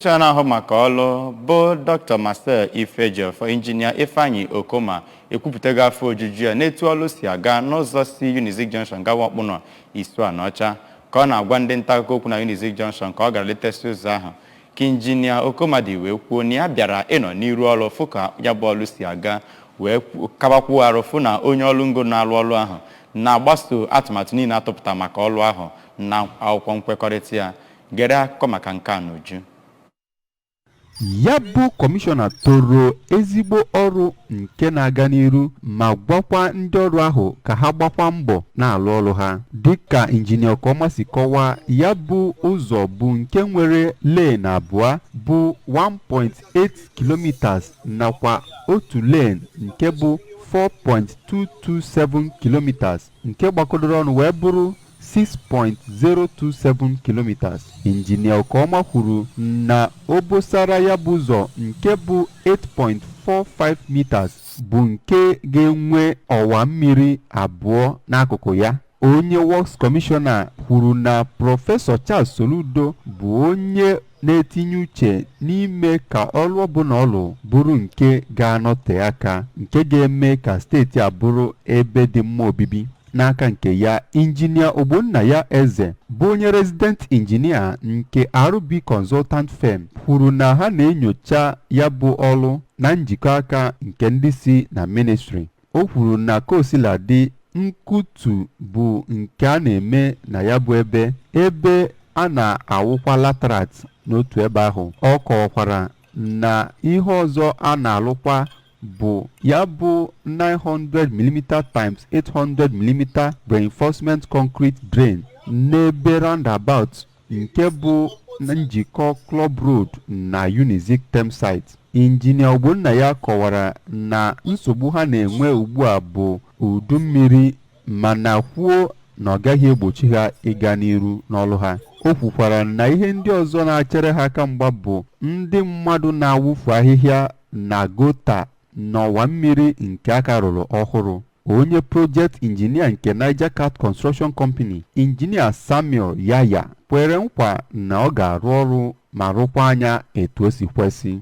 Kọmishọna na-ahụ maka ọlụ bụ Dr. Marcel Ifejiofor, Injinia Ifeanyi Okoma ekwupụtago afọ ojuju ya n'etu ọlụ si aga n'ụzọ si Unizik Junction gawa Ọkpụnọ Isuanọcha. Ka ọ na-agwa ndị nta akụkọ okwu na Unizik Junction ka ọ gara letesị ụzọ ahụ, ka Injinia Okoma dị wee kwuo na ya bịara ịnọ n'iru ọlụ fụ ka ya bụ ọlụ si aga, wee kabakwuo arụ fụ na onye ọlụ ngo na-alụ ọlụ ahụ na-agbaso atụmatụ niile atụpụta maka ọlụ ahụ na akwụkwọ nkwekọrịta ya. Gere akụkọ maka nke a n'uju. Ya bụ kọmishọna toro ezigbo ọrụ nke na-aga n'iru ma gwakwa ndị ọrụ ahụ ka ha gbakwa mbọ na-alụ ọrụ ha. Dịka Injinia Okoma si kọwaa, ya bụ ụzọ bụ nke nwere lane abụọ bụ 1.8 kilometers nakwa otu lane nke bụ 4.227 kilometers, nke gbakọdoro ọnụ wee bụrụ 6.027 kilometers. Injinia Okoma kwuru na obosara ya bụ ụzọ nke bụ 8.45 meters bụ nke ga-enwe ọwa mmiri abụọ n'akụkụ ya. Onye Works Kọmishọna kwuru na Prọfesọ Charles Soludo bụ onye na-etinye uche n'ime ka ọrụ ọbụla ọlụ bụrụ nke ga-anọte aka, nke ga-eme ka steeti a bụrụ ebe dị mma obibi. N'aka nke ya, Injinia Ogbonnaya Eze bụ onye resident injinia nke RB Consultant Firm kwuru na ha na-enyocha ya bụ ọrụ na njikọ aka nke ndị si na ministri. O kwuru na kosiladị, nkutu bụ nke a na-eme na ya bụ ebe ebe a na-awụkwa laterite n'otu ebe ahụ. Ọ kọwakwara na ihe ọzọ a na-alụkwa bụ ya bụ 900 mm times 800 mm reinforcement concrete drain n'ebe roundabout nke bụ njikọ Club Road na Unizik Thamesite. Injinia Ogbonnaya kọwara na nsogbu ha na-enwe ugbu a bụ udu mmiri, mana kwuo na ọ gaghị egbochi ha ịga n'iru n'ọrụ ha. O kwukwara na ihe ndị ọzọ na-achere ha aka mgba bụ ndị mmadụ na-awụfu ahịhịa na gutter n'ọwa mmiri nke aka rụrụ ọhụrụ. Onye project injinia nke Niger Cat Construction Company, Injinia Samuel Yaya, kwere nkwa na ọ ga-arụ ọrụ ma rụkwa anya etu o si kwesị.